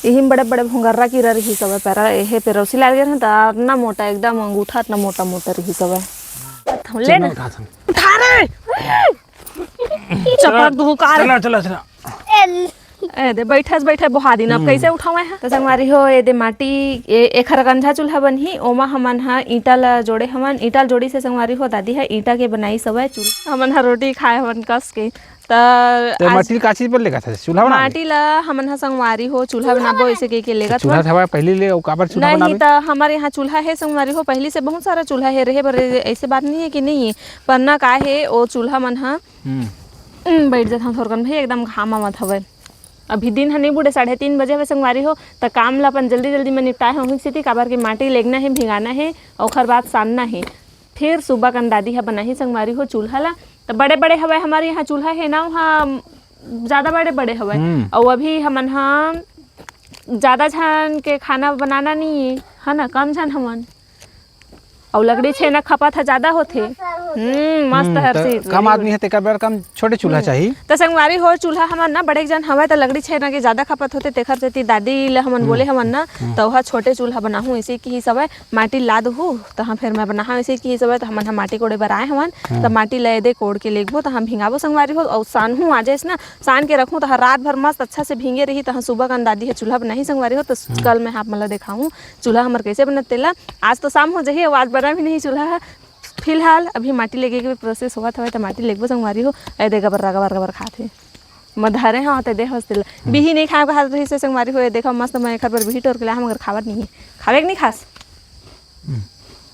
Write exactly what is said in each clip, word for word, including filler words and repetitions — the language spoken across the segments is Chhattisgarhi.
इही में बड़े बड़े भोंगर्रा कीरा रहिस हवय, पैरा एहे पेरौसी लागे रहन त अतना मोटा, एकदम अंगूठा अतना मोटा मोटा रहिस हवय। ले ना। उठा रे। चपक दुहू का रे। चला, चला, चला। ए दे, बैठस, बैठे बोहा दिन, अब हम्म। कैसे उठावे है? तो संगवारी हो, ए दे माटी, ए, एखर कंझा चूल्हा बनही, ओमा हमन ह ईंटा ला जोड़े हवन, ईंटा ला जोड़ी से संगवारी हो, दादी ह ईंटा के बनाई सवय चूल्हा। हमन ह रोटी खाए हवन कस के। त ते आज माटी का चीज बर लेगत हस? चूल्हा बनाबे? माटी ला हमन ह संगवारी हो चूल्हा बनाबो, ऐसे कह के लेगत चूल्हा हवन। था पहले ले, अउ काबर चूल्हा नहीं बनाबे? त हमर यहाँ चूल्हा है संगवारी हो, पहली से बहुत सारा चूल्हा है, रहे बर ऐसे बात नहीं है कि नहीं है, पर ना का है, ओ चूल्हा मन ह हम्म। हम्म, बैठ जात हन थोरकन भाई, एकदम घाम आवत हवय। अभी दिन ह नहीं बूड़े, साढ़े तीन बजे हवय संगवारी हो, त काम ल अपन जल्दी जल्दी में निपटाए हूँ, सेती काबर के माटी लेगना है, भिंगाना है, ओखर बाद सानना है। फिर सुबह कन दादी ह बनाही संगवारी हो चूल्हा ला। त बड़े बड़े हवय, हमर यहाँ चूल्हा है ना, वहाँ ज्यादा बड़े बड़े हवय। हम्म। अउ अभी हमन ह ज्यादा झन के खाना बनाना नहीं है, है ना, कम झन हमन। अउ लकड़ी छेना खपत ह ज्यादा होथे। हम्म, मस्त हम्म, हर त चीज। कम आदमी हे, तेकर बर कम छोटे चूल्हा हम्म। चाही। त संगवारी हो, चूल्हा हमर ना बड़े जन हवय, त लकड़ी छेना के ज्यादा खपत होथे, तेखर सेती दादी ल हमन हम्म। बोले हवन ना, हम्म। त ओहा छोटे चूल्हा बनाहूं, इसे की ही सवय माटी ला दुहू, तहां फेर मैं बनाहूं, इसे की ही सवय, त हमन ह माटी कोड़े बर आए हवन, हम्म। त माटी ल एदे कोड़ के लेगबो, त हम भिंगाबो संगवारी हो, अउ सानहूं आ जाइस ना, सान के रखूं, त ह रात भर मस्त अच्छा से भींगे रही, त ह सुबह कन दादी ह चूल्हा बनाही संगवारी हो, त हम्म। कल मैं आप मन ल देखाहूं, चूल्हा हमर कैसे बनत तेला। आज तो शाम हो जाही, अउ आज बना भी नहीं चूल्हा ह। फिलहाल अभी माटी लेगे के प्रोसेस होवत हवय, त माटी लेगबो संगवारी हो। ए दे गबर गबर गबर खात हे। मैं धरे हव त दे हवस तेला। हम्म। बिही नहीं खाए के हालत रहिस हे संगवारी हो। ए देखो मस्त मैं एखर बर बिही टोर के लाए हंव, मगर खावत नहीं हे। खावे के नहीं खास? हम्म।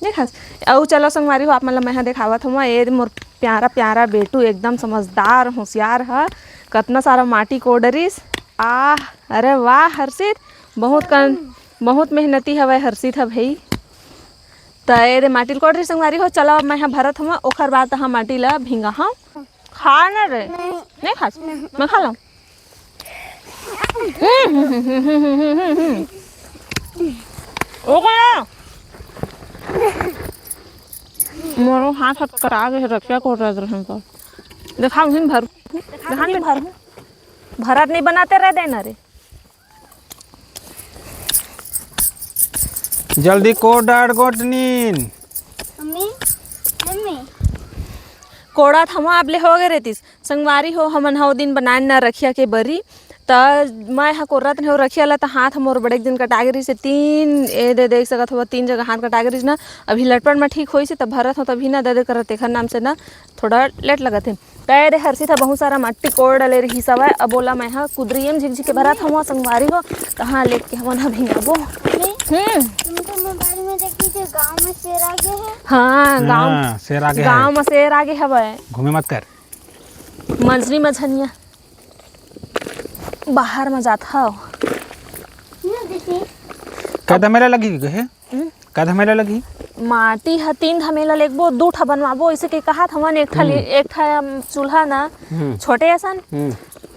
नहीं खास। अउ चलो संगवारी हो, आप मन ल मैं ह देखावत हंव। ए मोर प्यारा प्यारा बेटू, एकदम समझदार होशियार ह। कतना सारा माटी कोड़ डरिस। आह, अरे वाह हर्षित, बहुत कन, बहुत मेहनती हवय हर्षित ह भई। त ए दे माटी ल कोड़ रही संगवारी हो, चलो अब मैं ह भरत हंव, ओखर बाद त हम माटी ल भींगा हंव। खा ना रे। नहीं। नहीं खास? नहीं। मैं खा लूं। ओकरा। मोरो हाथ हाथ कटा गे हे, रखिया कोड़ रहे रहन तो। देखा उहिन भर। देखा उहिन भर। भरत नहीं बनाते रह देना रे। जल्दी कोड़ डार गोटनीन। Mummy, mummy. कोड़त हंव, अब ले हो गे रहतिस। संगवारी हो, हमन ह ओ दिन बनाएन ना रखिया के बरी, त मैं ह कोरत रहेंव रखिया ला, त हाथ ह मोर बड़े दिन कटा गे रहिस हे। तीन, ए दे देख सकत हव, तीन जगह हाथ कटा गे रहिस ना। अभी लटपट म ठीक होइस हे, त भरत हंव, तभी ना दर्द करत, तेखर नाम से ना थोड़ा लेट लगत हे। त ए दे हर्षित ह बहुत सारा माटी कोड़ डले रहिस हवय। अब ओला मैं ह कुदरिये म झिकझिक के भरत हंव संगवारी हो। त हाँ, लेट के हमन ह भिंगाबो। मम्मी, हम्म। तुम तो मोबाइल में देखी थी, गांव में शेर आ गए हैं। हाँ, गांव, हाँ, शेर आ गए गांव हैं। में शेर आ गए हवय। घूमे मत कर। मंझनी मझनिया बाहर म जात हव। ना दीदी। का धमेला लगी गए? हम्म। का धमेला लगही? माटी ह तीन धमेला लेगबो, दू ठा बनवाबो, अइसे के कहत हवन। एक ठा ले-, हम्म। एक ठा चूल्हा ना, हम्म। छोटे असन हम्म।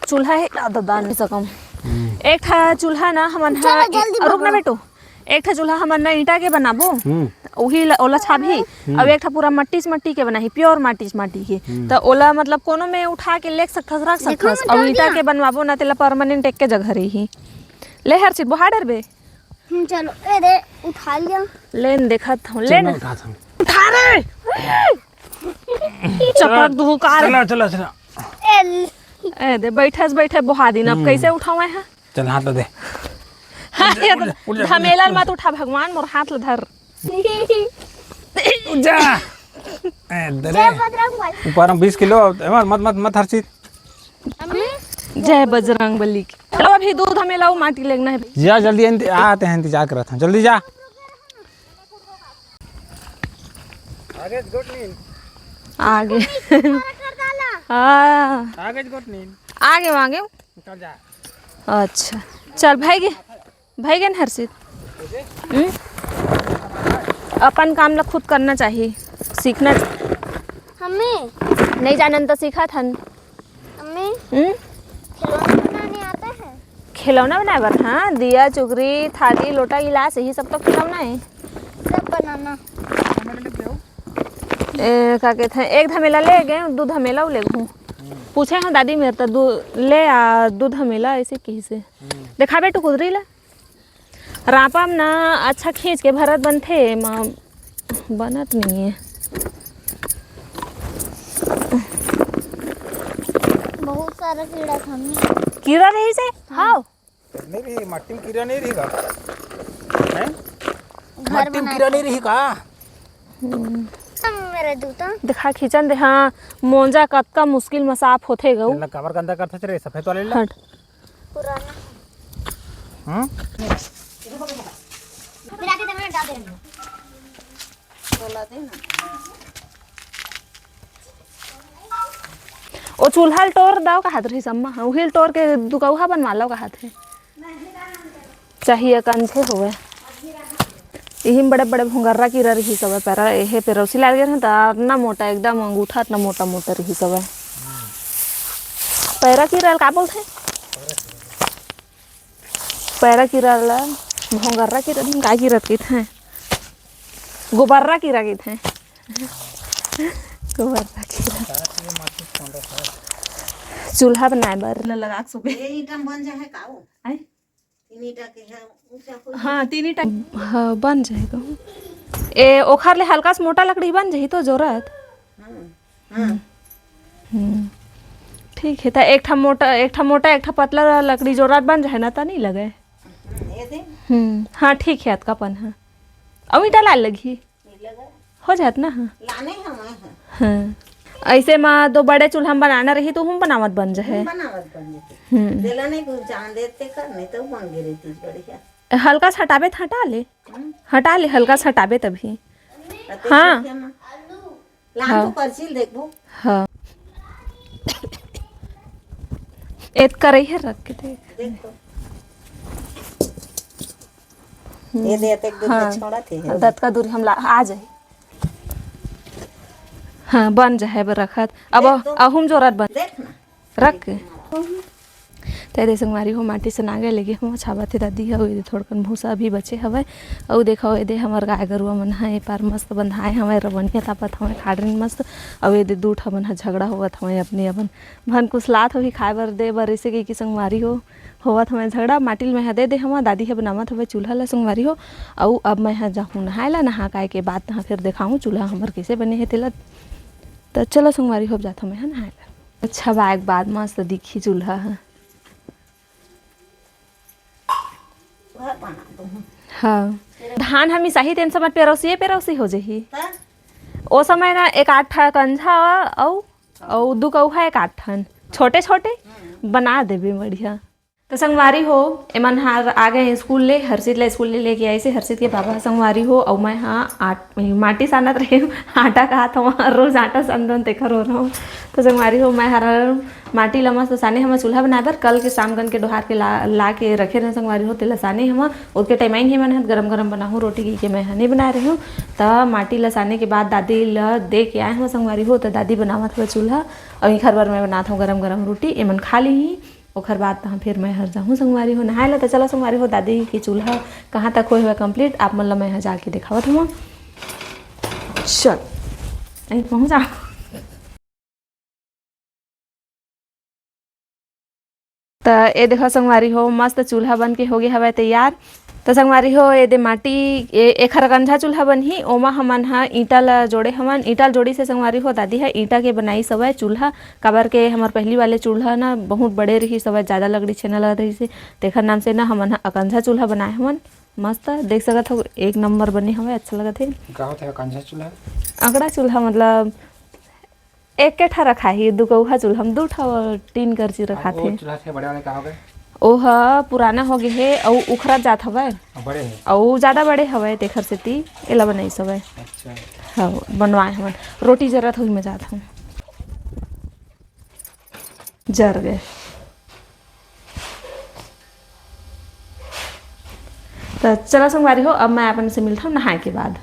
चूल्हा हे, आ, ददा, नहीं सकम। हम्म। एक ठा चूल्हा ना हमन ह, चलो, जल्दी रुक ना पकड़ो। बेटू, एक ठा चूल्हा हमन ना ईंटा के बनाबो, हम्म। उही ल-, ओला छाबही, हम्म। अउ एक ठा पूरा मट्टी से मट्टी के बनाही, प्योर माटी से माटी के। हम्म। त ओला मतलब कोनो में उठा के लेग सकथस, रख देखो सकथस, ना, अउ डाल ईंटा दिया। के बनवाबो ना, तेला परमानेंट एक के जगह रही। ले हर चीज बोहा डरबे। हम्म, चलो, ए दे, उठा लिया। लेन देखत हूँ, चल, लेन। मैं उठात हूँ। उठा रे। चपक दुहू कार। चला, चला, चला। एल। ए दे, बैठस, बैठे बोहा दिन, अब हम्म। कैसे उठावे है? चल, हाथ ला दे। हाँ, ये तो उठ जा, उठ जा। धमेलन मत उठा, भगवान मोर हाथ ला धर। उठ जा। ए, दे रे। जय बजरंग बली। ऊपर में बीस किलो, ए, मत, मत, मत, मत हर चीज। अम्मी। जय बजरंग बली की। चलो अभी दूध हमें लाओ, माटी लेगना है। जा जल्दी, इंत-, आते हैं, इंतजार करत हैं, जल्दी जा। आगे गोट नीन। आगे। हाँ। आगे गोट नीन। आगे, आगे। चल जा। अच्छा, चल भाई गे। भई गे न हर्षित। हम्म? अपन काम ला खुद करना चाहिए, सीखना चाहिए। हमें? नहीं जानन तो सीखत हन। हमें? हम्म? खिलौना बनाने आता है? खिलौना बनाए बर? हाँ, दिया, चुगरी, थाली, लोटा, गिलास, यही सब तो खिलौना है। सब बनाना। ए, का कहते हैं, एक धमेला ले गए, दू धमेला ले घूम। पूछे हूँ दादी मेरे तो दू ले आ, दू धमेला ऐसे कही से। देखा बेटू कुदरी ला। रापा म ना अच्छा खींच के भरत बनथे, एमा बनत नइये। बहुत सारा कीड़ा था। कीड़ा रहिसे? हाँ। नहीं रही, मट्टी में कीड़ा नहीं रही का? हैं? घर मट्टी में बना कीड़ा के। नहीं रही का? हम्म। मेरे जूता। दिखा खींचन दे, हाँ, मोजा कतका मुश्किल में साफ होथे गऊ। तेला काबर गंदा करथे रे, सफेद वाले ला? हट। पुराना। हम्म? मिला के देना, डाल दे। बोला दे ना। ओ चूल्हा ल टोर दाव कहत रहिस अम्मा ह, उही ल टोर के दुकौहा बनवा लव कहत हे। चाही अकंझे होवय। इही म बड़े बड़े भोंगर्रा कीरा रहिस हवय, पैरा एहे पेरौसी लागे रहेन त अतना मोटा, एकदम अंगूठा अतना मोटा मोटा रहिस हवय। पैरा कीरा ल का बोलथे? पैरा कीरा ला भोंगर्रा कीरा, का कीरा कहिथे? गोबर्रा कीरा कहिथे। गोबर्रा कीरा। चूल्हा बनाए बर। ला लगा के सुबह। ये ईटा बन जाए का वो? आय? तीन ईटा के है, ऊंचा कोई हाँ, तीन ईटा। हाँ, बन जाएगा। ए, ओखर ले हल्का सा मोटा लकड़ी बन जाही तो जोरत। हाँ, हाँ। हम्म, ठीक है, त एक ठा मोटा, एक ठा मोटा, एक ठा पतला लकड़ी जोरत बन जाए ना, त नहीं लगे। हम्म, ये दे। हम्म, हाँ, ठीक है, अतका पन है। अउ ईटा लाल लगही। नहीं लगा। हो जात ना, हाँ। लाने हवे हैं। हाँ। ऐसे मा दो बड़े चूल्हा में बनाना रही तो हम बनावत बन जाए। हम बनावत बन जाते। हम्म। देला नहीं कुछ जान देते कर, नहीं तो बन गए रहती बढ़िया। हल्का सा हटाबे त हटा ले। हम्म। हटा ले, हल्का सा हटाबे तभी। अते हाँ। ठीक है ना। लान हाँ। तो करछी ल देखबो। हाँ। एत करई है रख के देख। देख तो। हम्म। ये दे, एक दूर हाँ। छोड़ा थे। दतका दूर हम ला, आ जाए। हाँ, बन जाए बर रखत। अब देख तो। अहुम जोरत बन। देख ना। रख। त एदे संगवारी हो, माटी सना गे, लेकिन हम छाबत हे दादी ह, अउ एदे थोड़कन भूसा अभी बचे हवय। अउ देखो, एदे हमर गाय गरुवा मन ह ए पार मस्त बंधाए हवय, रवनिया तापत हवय खाड़रिन मस्त। अउ एदे दू ठा मन ह झगड़ा होवत हवय अपने अपन, भन कुसलात होही खाए बर दे बर, अइसे कहिके संगवारी हो, होवत हवय झगड़ा। माटी ल मैं ह दे दे हवय, दादी ह बनावत हवय चूल्हा ल संगवारी हो। अउ अब मैं ह जाहूँ नहाए ला, नहा काए के बाद तहाँ फिर देखाहूँ चूल्हा हमर कइसे बने हे तेला। त चलो संगवारी हो, अब जात हवं मैं ह नहाए ला। अच्छा, बाय के बाद मस्त दिखही चूल्हा ह। घर बना दूँ। हाँ। धान ह मिसाही तेन समय पेरौसिए पेरौसी हो जही। हाँ। ओ समय ना एक आध ठा कंझा अउ, अउ दुकौहा एक आध ठन। छोटे छोटे हम्म। बना देबे बढ़िया। त संगवारी हो, एमन हर आ गे स्कूल ले, हर्षित ला स्कूल ले लेके आइस हे हर्षित के बाबा ह संगवारी हो, अउ मैं ह आट-, माटी सानत रहेंव, आटा काहत हवं, रोज आटा सानथन तेखर हो रहंव। त संगवारी हो, मैं हर माटी ला मस्त साने हवं चूल्हा बनाए बर, कल के सामगन के डोहार के ला, ला के रखे रहेंव संगवारी हो, तेला साने हवं, ओतके टाइम आइन हे मन ह गरम गरम बनाहूं रोटी कहिके मैं ह नइ बनाए रहेंव। त माटी ला साने के बाद दादी ला दे के आए हवं संगवारी हो, त दादी बनावत हवय चूल्हा, अउ इखर बर मैं बनात हवं गरम गरम रोटी, एमन खा लिही। ओखर बाद तहाँ फिर मैं हर जाहूँ संगवारी हो नहाए ला। त चला संगवारी हो, दादी के चूल्हा कहाँ तक होए हवय complete, आप मन ला मैं ह जाके देखावत हवं। चल, अई पहुँच जा। त ए देखो संगवारी हो, मस्त चूल्हा बन के होगे हवय तैयार। त संगवारी हो, ए दे माटी, ए, एखर कंझा चूल्हा बनही, ओमा हमन ह ईंटा ल जोड़े हवन। ईंटा ल जोड़िस हे संगवारी हो, दादी ह ईंटा के बनाइस हवय चूल्हा, काबर के हमर पहिली वाले चूल्हा न बहुत बड़े रिहिस हवय, जादा लकड़ी छेना लगत रिहिस हे, तेखर नाम से न हमन ह अकंझा चूल्हा बनाए हवन। मस्त देख सकत हो, एक नंबर बने हवय, अच्छा लगत हे। का होथे अकंझा चूल्हा? अकड़ा चूल्हा मतलब एके ठा रखाही, दुकौहा चूल्हा म दू ठा टीन करची अब रखाथे। वो चूल्हा थे बड़े वाले का हो गए? ओह पुराना हो गे हे, अउ उखरत जात हवय। अब बड़े हे? अउ जादा बड़े हवय, तेखर सेती एला बनाइस हवय। अच्छा। हाँ, बनवाए हवन। रोटी जरत होही, मैं जात हूँ। जर गए। त चला संगवारी हो, अब मैं अपन से मिलत हूँ नहाए के बाद।